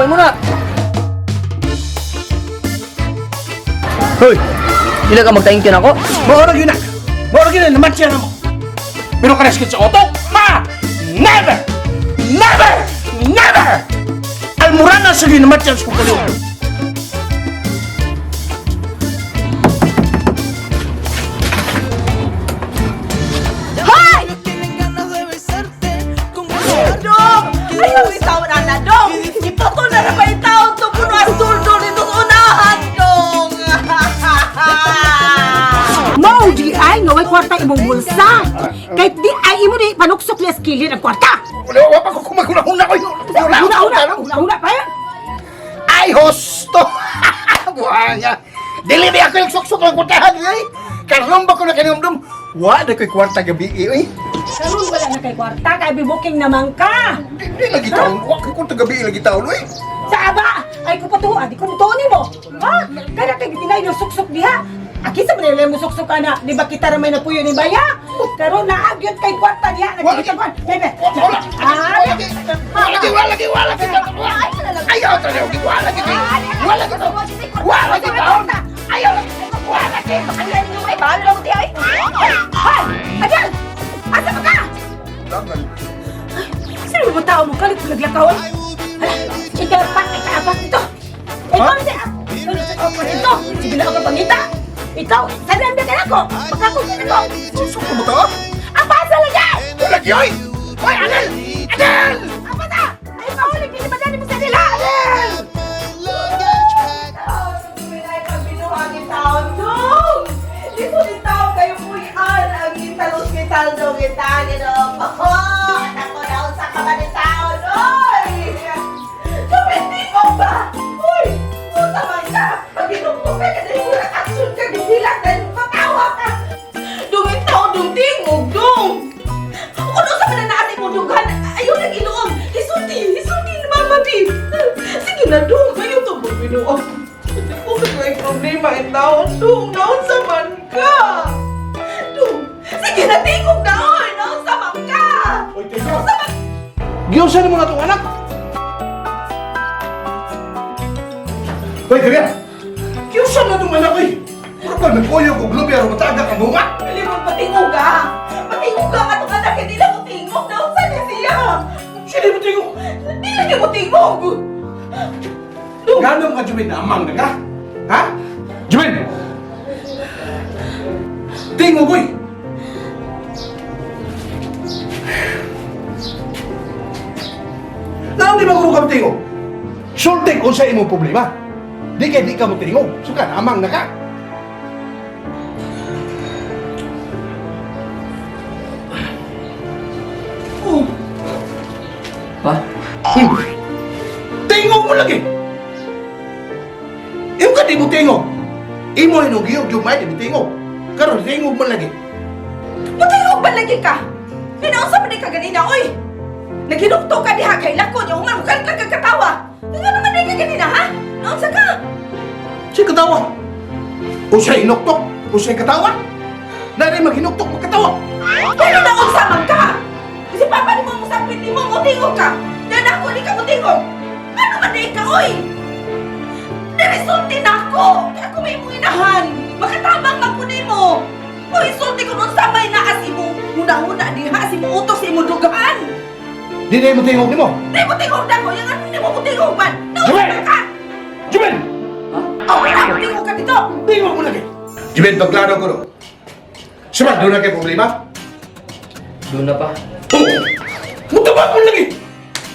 Oo, imo na. Hoy, Dili ka mag-thank you nako. mao ra gyud na. Mao ra gyud na namatya na mo. Pero karas sa otok, ma! Never! Never! Never! Almurana sa gyud namatya sa kukaliw. Hoy! Dong! Ayaw itaw na na, Dong! Iputol na na ba itaw? Tupuno ang tuldo nito sa unahan, Dong! Mao di ay nga way kwarta imong bulsa. Kahit di ay imo di panuksok ni askilin ang kwarta. Wala, wa pa ko kumaguna-una ko. Una una una una pa yan. Ay, hosto! Buhanga! Dili ba ako yung suksok ng kwartahan, eh? Karon ba ko na kanumdum? Wa na ko'y kwarta gabi, eh. Karon wala na kay kwarta kay bibuking naman ka. Di lagi taon. Wa ko'y kwarta gabi, eh, lagi taon, eh. Sa aba ay ko patuo di ko mutuo nimo. Ha? Kada kay gitinay ng suksok diha. Aki sa manila mo suksok ana, di ba kita ra may napuyo ni baya? Karon naagyot kay kwarta diha nagkita kwan. Bebe. Wala! Ah, Wala! Wala! Wala! Wala! Ayaw talaga! Wala! Wala! Wala! Wala! Ayaw! Wala! Ay, bahala mo, ay! Hoy! Adel! Asa ba ka? Sino ba tao mo kalit naglakaw? Hala, ikaw pa, ikaapas nito. Ikaw na siya. Ito, sige na ako pangita. Ikaw, sarenda ka na ako. Pagkakusin ako. Susok mo to? Ang pasa lagi! Wala gyud! Hoy, Adel! Adel! Ang pasa! Ay, mahuli, hindi ba mo sa nila? Adel! Pinay pagbinuhang itaw, Dong! Dito itaw kayo puyan ang gital-hospital dong ita, ginoo ko. Ako na unsa ka man itaw, oy! Tumindi mo ba? Uy! Unsa man ka? Pag-inom ko ka, kasi mura action ka, gisilak dahil matawa ka! Dong itaw, dong tingog, dong! Kung unsa man na natin mo dughan, ayaw nag-iloom. Isulti, isulti ni Mama B. Sige na, dong, ayaw to mo binuong. Kung may problema in taon, dong, naon sa man ka? Dong, sige na, tingog na, oy, naon sa man ka? Hoy, teka. Giusa nimo na tong anak. Hoy, kaya. Giusa na tong anak oy. Mura pa nagkuyog og lubi aron matagak ang bunga. Kalimon, patingog ka. Patingog ka, katong anak, hindi lang mo tingog, naon sa niya siya? Sino mo tingog? Hindi lang mo tingog. Ganong ka Jumin amang na ka? Ha? Jumin! Tingog oy. Naon di ba ka tingog? Sulti kung sa imong problema. Di kay di ka mo tingog. Suka amang na ka. Pa? Tingog mo lagi. Imo ka di mo tingog. Imo hinugiyog yung may di mo tingog. Karon tingog mo lagi. Patingog ba lagi ka? Hinaon sa man ka ganina, oy! Naghinukto ka diha kay lako niya, human mo kalit lang kang katawa. Nga naman di ka ganina, ha? Naon sa ka? Si katawa. Usay hinuktok, usay katawa. Nari maghinuktok magkatawa. Pero naon sa man ka? Kasi papa ni mo mo sapit ni mo, mutingog ka. Yan ako, di ka mutingog. Ano man di ka, oy? Niresulti na ako. Kaya ako may imong inahan. Makatabang man ko nimo. Uy, sulti ko nun sa may naas imo. Huna-huna diha, si mo utos imo dugaan. Di na mo tingog nimo. Di mo tingog na ko, yung ano di mo mutingog man. Naon sa Jumen! man ka? Jumen! Oh, wala, tingog ka dito. Tingog mo lagi. Jumen, pagklaro ko no. Sumad, doon na kay problema. Doon na pa. Oh! Mutabang mo lagi.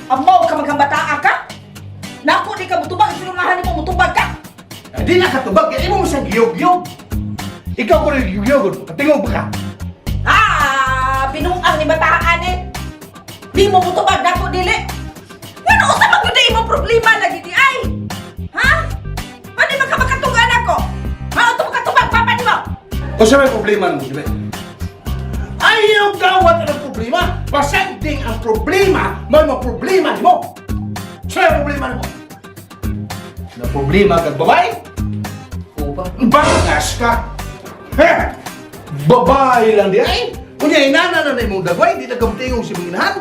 Amaw ka maghambataa ka? Nako, di ka mutubag. Isulungahan mo, mutubag ka. Di na katubag, kaya imo mo siyang giyog-giyog. Ikaw ko rin giyog-giyog, katingog ba ka? Ah, binuang ni bataan eh. Di mo mutubag, nako, dili. Ano usa man gyud imong problema lagi di ay? Ha? Pwede man ka makatugan ako? Ha, uto makatubag papa nimo. O siya may problema mo, Jumen? Ayaw gawat ang problema. Pasagding ang problema, may mga problema nimo. Siya ang problema nimo. Na problema kag babae, Oo pa. Bangas ka! Heh! Babae lang di ay! Kunya inana na na imong dagway, di na kamutingog si mga inahan.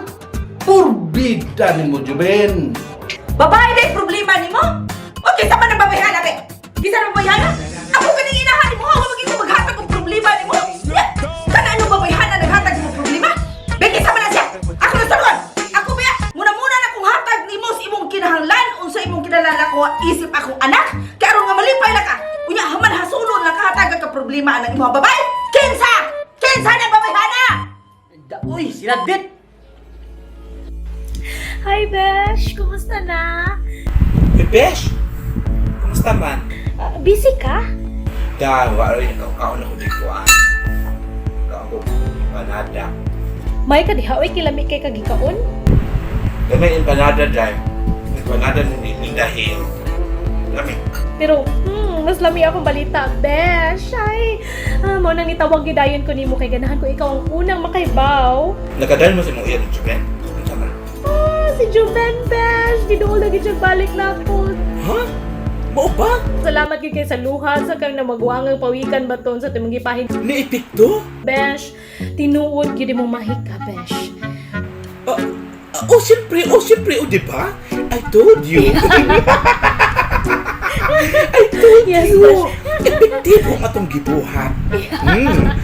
Purbida nimo, Juben. Babae na problema. Gidala na ko isip akong anak. Kay aron nga malipay na ka. Unya haman hasulon lang kahatag ka problema anang imong babay. Kinsa? Kinsa na babayhana? Uy, sinadit! Hi, Besh! Kumusta na? Bebesh! Kumusta man? Ah, busy ka? Da, wala rin kaon ako di ko ah. Kaon ko empanada. May ka diha, oy, kilami kay kagikaon. Dami empanada dai. Empanada ni Linda Hill. Lami. Pero, mas lami akong balita, Besh. Ay, mao nang nitawag gidayon ko nimo kay ganahan ko ikaw ang unang makaibaw. Nakadal mo sa imong iyan, Juben? Unsa man? Ah, si Juven, Besh! Giduol na gid siya balik na ako. Ha? Mao ba? Salamat gyud kay sa luha sa kang namagwangang pawikan baton sa timong gipahin. Ni epekto? Besh, tinuod gyud imong mahika, Besh. Ah, oh, siyempre, oh, siyempre, oh, di ba? I told you. I told Yes, you. Besh. Epektibo ang atong gibuhat.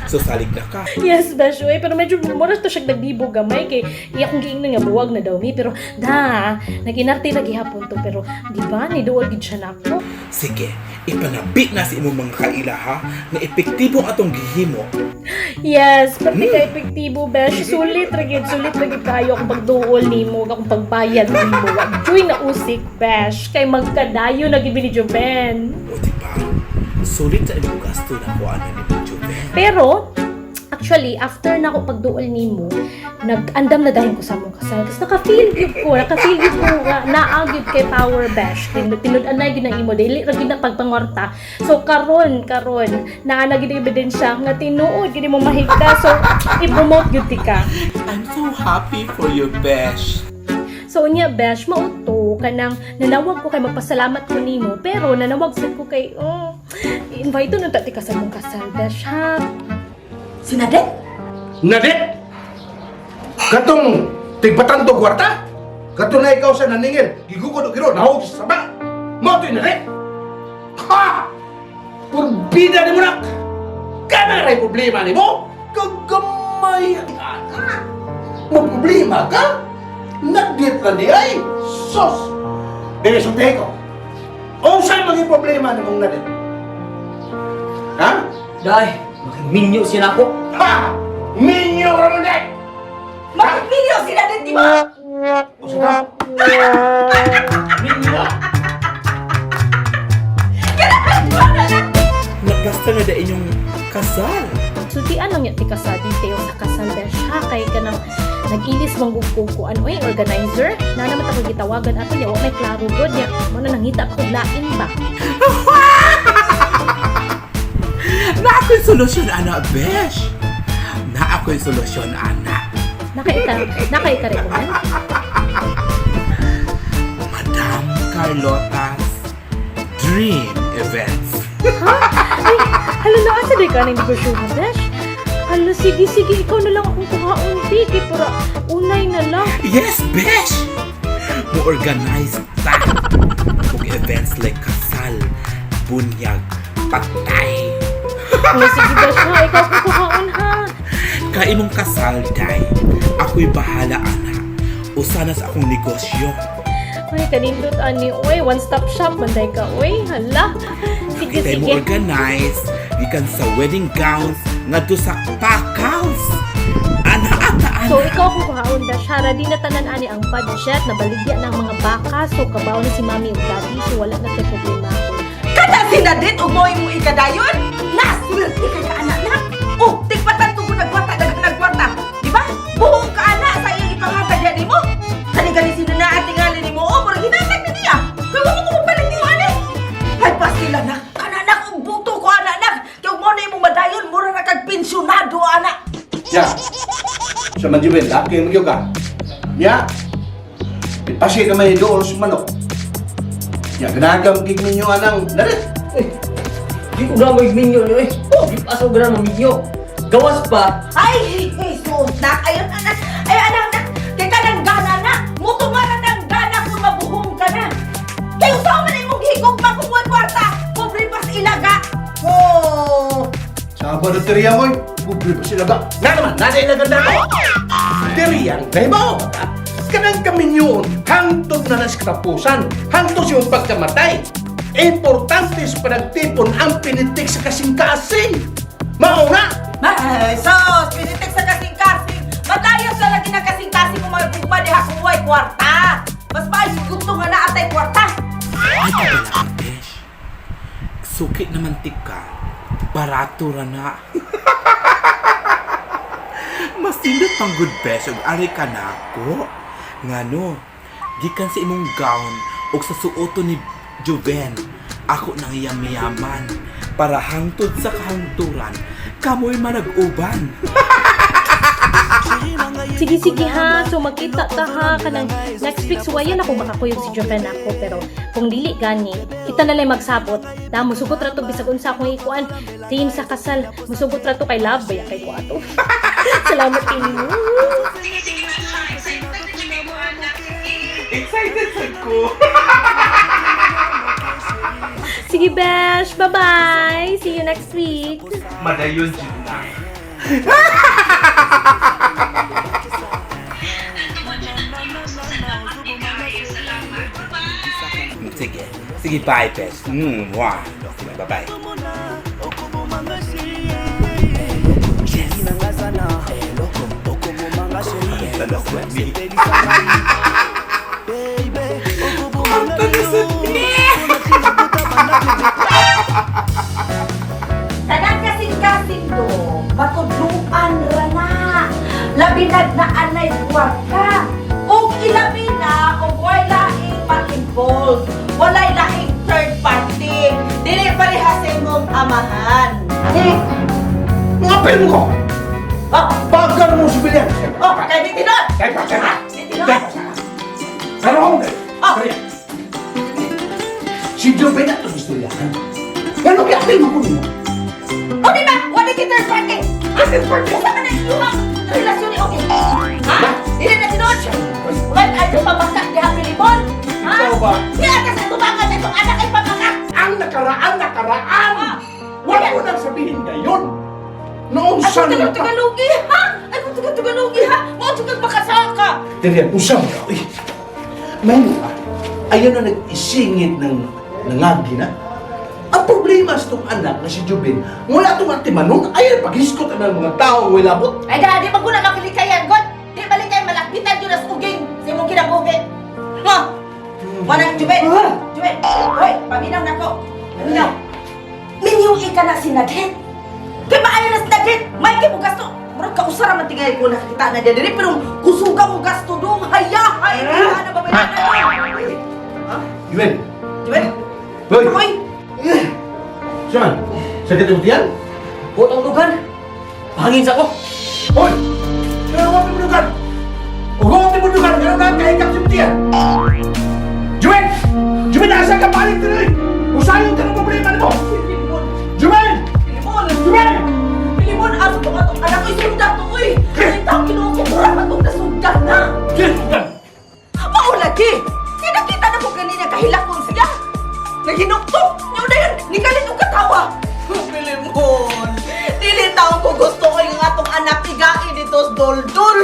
So salig na ka. Yes, Besh, uy, pero medyo mura to siya nagdibo gamay kay iya kong giingnan nga buwag na daw mi, pero da naginarte lagi hapon to, pero di ba ni duol gid siya nako. Sige, ipanabi na sa imong mga kaila ha, na epektibo ang atong gihimo. Yes, pati ka epektibo, Besh. Sulit ra gid, sulit ra gid kayo akong pagduol nimo, akong pagbayad nimo. Wa joy na usik, Besh, kay magkadayo na gid mi ni Joven. O di ba? Sulit sa imong gasto na kuha na ni Juven. Pero actually, after na ako pagduol nimo, nag-andam na dahil ko sa mong kasal. Kasi naka-feel gyud ko nga naa gyud kay power, Bash. Tinud-anay gyud ang imo dili ra gyud na pagpangwarta. So karon karon naa na gyud ang ebidensya nga tinuod gyud mo mahigta. So i-promote gyud ti ka. I'm so happy for you, Besh. So unya, Besh, mauto kanang nanawag ko kay magpasalamat ko nimo, pero nanawag sad ko kay, oh, invite nun ta ti ka sa mong kasal, Besh, ha. Sinadit? Nadit! Katong tigpatando kwarta? Katong na ikaw sa naningil, gigukod og giro, nahog sa saba. Mo to'y nadit! Ha! Purbida ni mo nak! Kana ray problema ni mo? Kagamay ang ana! Mo problema ka? Nagdit na di ay! Sos! Dili sultihin ko. Unsay maging problema ni mong nadit? Ha? Day, makiminyo siya nako. Ha! Minyo ka rin! Magpilyo sinadit di ba? Usa ka? Minyo! Naplasta na da inyong kasal. Sultian lang yun, ti sa detail sa kasal, Besh, ha, kay kanang nag-ilis bang ko ko ano eh, organizer na naman ako gitawagan ato niya, wa may klaro gud niya mo na nangita pa kog lain ba. Na ako'y solusyon, ana, Besh. Na ako'y solusyon, ana. Nakaita nakaita recommend. Madam Carlota's Dream Events. Ha, ay, hala na, asa day ka ng negosyo mo, Besh? Hala, sige sige, ikaw na lang akong kuhaon ti kay para unay na lang. Yes, Besh! Mo-organize ta og events like kasal, bunyag, patay. Hala, sige, Besh, ha, ikaw akong kuhaon, ha. Kaimong kasal, day. Ako'y bahala, ana. Usa na sa akong negosyo. Ay, kanindot ani, oy, one stop shop man day ka, oy, hala, sige. Kita'y mo Sige. organize gikan sa wedding gowns ngadto sa pakals. Ana ata ana. So, ikaw akong kuhaon, Besh. Hara, di na tanan ani ang budget, nabaligya na ang mga baka, so kabaw na si mami ug daddy, so wala na tay problema ako. Kada sinadit ug mo imo ikadayon? Nasulti kay ka anak na. Oh, tigpatan ko nagkwarta daghan nagkwarta. Di ba? Buong ka ana sa iyang ipanghatag yan nimo. Kani gani sino na atingali nimo? Oh, murag hinatag ni niya. Kay wa mo ko magpalit nimo ani. Ay pastila na. Kana nak og buto ko ana nak. Kay ug mo na imong madayon mura na kag pensyonado ana. Ya. Sa Manjubel, laki mo gyud ka. Ya. Ipasi na may dool sa manok. Ya, ganagang gig ninyo anang narit. Eh, di ko na magminyo niyo eh. Oh, di pa aso gana maminyo. Gawas pa. Ay, Jesus nak. Ayun anak. Ay anak nak. Kay kanang gana na. Mutunga na ng gana kung mabuhong ka na. Kay usaw man imong gihigog pa kung buwan kwarta. Pobre pas ilaga. Oh. Sa ba na teriya mo? Pobre pa sila ba? Nga naman, nasa ilaganda ko. Teriyang nahibaw. Ka Kanang kaminyoon, hangtod na nas katapusan, hangtod siyang pagkamatay. Importante sa panagtipon ang pinitik sa kasing-kasing. Mauna! Ay, sos, pinitik sa kasing-kasing. Matayo sa lagi na kasing-kasing kung may gugma diha kung way kwarta. Mas maayo gusto nga na atay kwarta. Ay kabala ka, besh. Suki naman tika. Barato ra na. Masindot pang good besh og ari ka nako. Ngano, gikan sa imong gown og sa suoto ni Joven, ako nang yamiyaman para hangtod sa kahangturan, kamoy manag-uban. Sige, sige ha. So, magkita ta ha. Kanang next week, so ayan ako makakuyog si Joven ako. Pero, kung dili gani, kita na lang magsabot. Da, musugot ra to bisag unsa akong ikuan. Team sa kasal, musugot ra to kay love baya kay ko ato. Salamat inyo. Excited sad ko. Sige, Besh. Bye-bye. See you next week. Madayon jud na. Sige. Sige, bye, Besh. Mwah. Sige, bye-bye. Kanang kasing-kasing do, matudluan ra na. Labi na anay kwarta. Ug ilabi na og way laing ma-involve. Walay laing third party. Dili pareha sa imong amahan. Mga mo ko! Oh, Bagar mo si Bilyan! oh, kay di tinuod. Kay pa, Di tinuod. Pero Oh. Si Joven na itong istoryahan. Ano kaya mo ko nimo? O di ba? Wala kay third party. Ah, third party? Usa man ang iyong relasyon ni Oki. Ha? Dili na tinuod. Wala ay pamaka diha Pilimon. Ha? Ikaw ba? Niya ka sa tubangan sa itong anak ay pamaka. Ang nakaraan, nakaraan! Ah. Wala ko nang sabihin ngayon! Noong Ay, saan kung Tagalugi, ha? Ay, kung Tagalugi, ha? Mo, kung makasaka. Dilian, usap ka. Uy, may ba? Ayaw na nag-isingit ng nangagi na. Ang problema sa itong anak na si Jubin, wala itong atimanon, ayaw paghiskot ang mga tao ang labot. Ay, da, di ba ko na makilikayan, God? Di balik kayo malakbitan yun as uging sa imong kinabuhi. Ha? Wanang Juben! Juben! Hoy, paminaw na ko. Paminaw. Minyo ika na sinagit. Kay maayo na sinagit. May kay mo gasto. Murag kausara man tingay ko nakakita na dyan diri pero kusuga mo gasto dong hayahay ah. Na ba may na. Ha? Jubin! Juben? Hoy! Hoy! Saan? Sa katutian? Putong lugar. Pahangin sa ko. Hoy! Pero huwag mo lugar! Huwag mo lugar! Pero na kahit kang simtiyan! Juben! Juben, asa ka balik tuloy! Usayon ka ng problema nimo! Pilimon! Juben! Pilimon! Juben! Pilimon, aso to atong anak ko isunda to oy. Kasi tao Ginoo ko mura pa tong nasugdan na. Yes, lugar! Maulagi! Kaya nakita na ko ganina kahilakon siya. Naginuktok! Nyo na yun! Nikalit og katawa! Pilimon! Dili taon ko gusto ko yung atong anak igain dito sa doldol!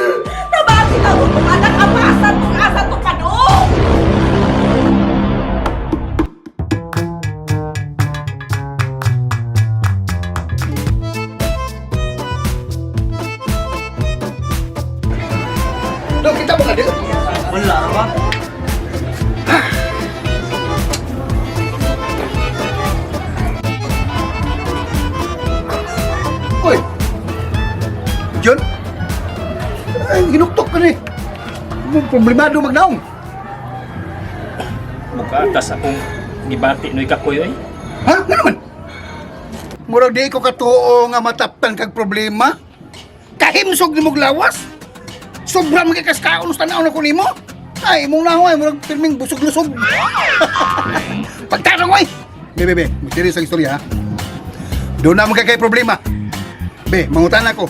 Nabati na ko itong anak amasan tong asa to padong! Dok, kita mo ka dito? Wala ra ba? Uy! John? Ay, hinuktok ka ni. Problemado magnaong. Mukatas akong gibati noy kakoy oy. Ha? Nga naman? Murag di ko katuo nga mataptan kag problema. Kahimsog ni mong lawas. Sobra mga kaskaon sa tanaw na ko nimo. Ay, imong nahoy, murag pirming busog-lusog. Pagtarong oy. Be, be, be, mysterious ang istorya ha. Doon na mga kay problema. Be, mangutan ako.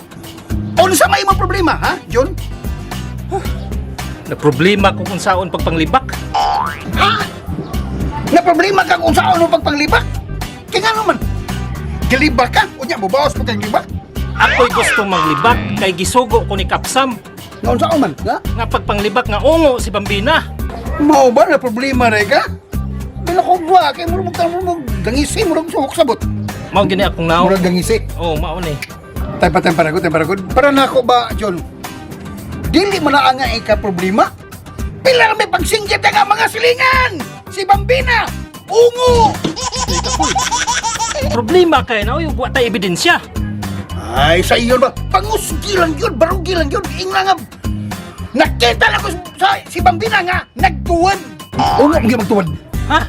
Unsa may imong problema, ha, John? Na problema ko kung saon pagpanglibak. Ha? Na problema ka kung saan mo pagpanglibak? Kaya nga naman, gilibak ka? Unya, bubawas pa kang libak? Ako'y gusto manglibak kay gisugo ko ni Kapsam. Nga unsaon man, ha? Nga pagpanglibak nga ungo si Bambina. Mao ba na problema rin ka? Bila ko ba kay murag murag gangisi murag suhok sabot. Mao gini akong naong. Murag gangisi. Oh, mao ni. Tay pa tay para gud. Para nako ba, John? Dili man na nga ika problema. Pila may pagsinggit nga mga silingan. Si Bambina, ungo. Problema kay na oy, wa tay ebidensya. Ay, sa iyo ba? Pangusgi lang yun, barugi lang yun. Ingla nga. Nakita lang ko sa, si Bambina nga, nagtuwad. Ungo, hindi magtuwad. Ha?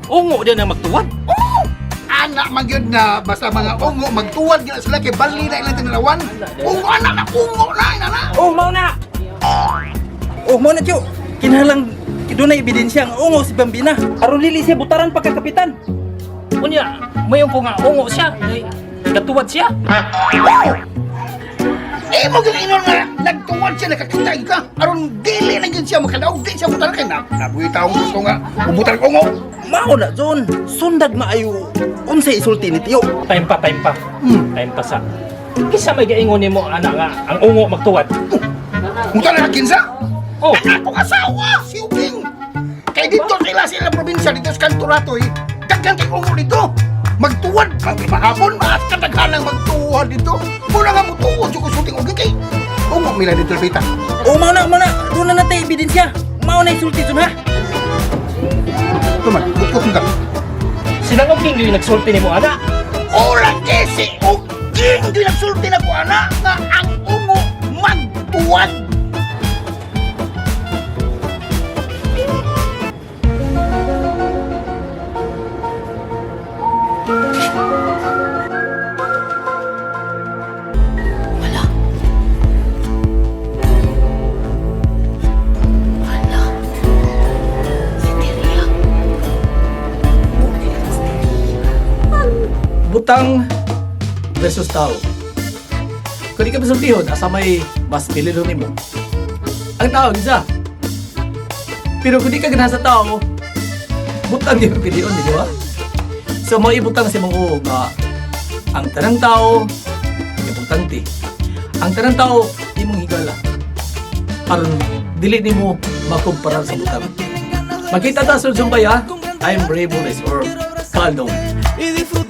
Ungo din ang magtuwad. Oo! Anak man yun na basta mga ungo, magtuwad gina sila kay bali na ilang tinalawan. Ungo, anak na, ungo na, ina na. Oh, mao na. Oh, mao na tiyo. Kinahanglan dunay ebidensya nga ungo si Bambina. Aron dili siya butaran pagkakapitan. Unya, mayon ko nga ungo siya. Ay, gatuwad siya. Oo! Eh, mo ginaingon nga, nagtuwad siya, nakakita ka. Aron dili na yun siya makadaog, di siya butaran kay na. Nabuhi taong gusto nga, ubutan ungo. Mao na, John. Sundag maayo unsay isulti ni tiyo. Time pa, time pa. Time pa sa. Kisa may gaingon nimo ana nga ang ungo magtuwad. Muta na kinsa? Oh. Ang akong asawa, si Ubing. Kay dito sila sa ilang probinsya dito sa Kanturato eh. Daghan kay ungo dito. Magtuwad, mahapon, maas kadaghanang magtuwad dito. Muna nga mutuwad yung kusulting Ubing kay ungo mila dito pita. Oh, mao na, mao na. Doon na natay ebidensya. Mao na isulti John ha. Tuman, butkot ka. Silang og king yung nagsulti nimo ana. Ora kay si Ubing di nagsulti na ko ana nga ang ungo magtuwad. Wala. Si Teria. Butang versus tao. Kung di ka masultihon, asa may mas pililo nimo. Ang tao, gisa. Pero kung di ka ganahan sa tao, butang yung pilion, di ba? So, mo ibutang sa imong uog nga ang tanang tao, importante. Ang tanang tao, imong higala. Aron dili nimo makumparar sa butang. Makita ta sa Sumbay, ha? I'm Brave or Caldo. Y disfruta.